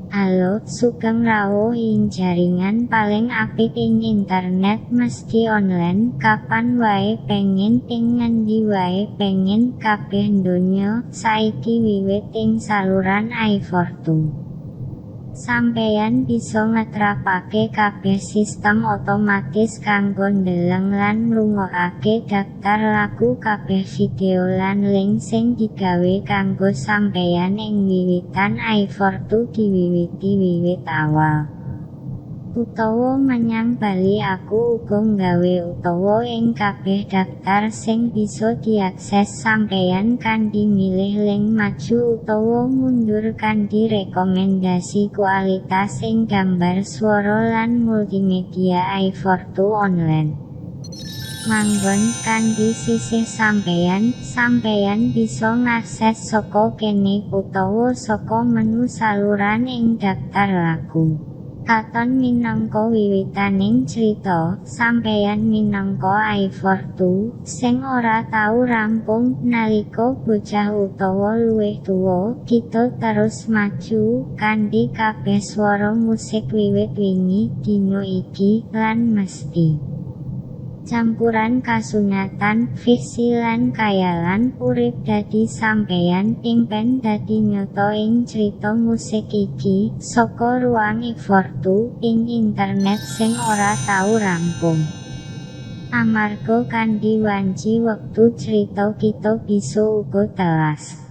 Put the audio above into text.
Halo, sugeng rawuh ing jaringan paling apik ing internet mesti online, kapan wae pengen, ing ngendi wae pengen, kabeh donya, saiki wiwit ing saluran iFortu. Sampeyan bisa ngetrapake kabeh sistem otomatis kanggo ndeleng lan ngrungokake daftar lagu, kabeh video lan link sing digawe kanggo sampeyan ing wiwitan iFortu diwiwiti wiwit awal utawa menyang bali. Aku uga nggawe utawa ing kabeh daftar sing bisa diakses sampeyan kanthi milih link maju utawa mundur kanthi rekomendasi kualitas ing gambar, swara lan multimedia. iFortu online manggon kanthi sisih sampeyan. Sampeyan bisa ngakses saka kene utawa saka menu saluran ing daftar lagu. Katon minangka wiwitaning crita, sampeyan minangka iFortu, sing ora tau rampung, nalika bocah utawa luwih tuwa. Kita terus maju, kanthi kabeh swara musik wiwit wingi, dina iki, lan mesti. Campuran kasunyatan, fiksi lan khayalan, urip dadi sampeyan, impen dadi nyata ing crita musik iki, saka ruang iFortu, ing internet sing ora tau rampung. Amarga kanthi wanci wektu crita kita bisa uga telas.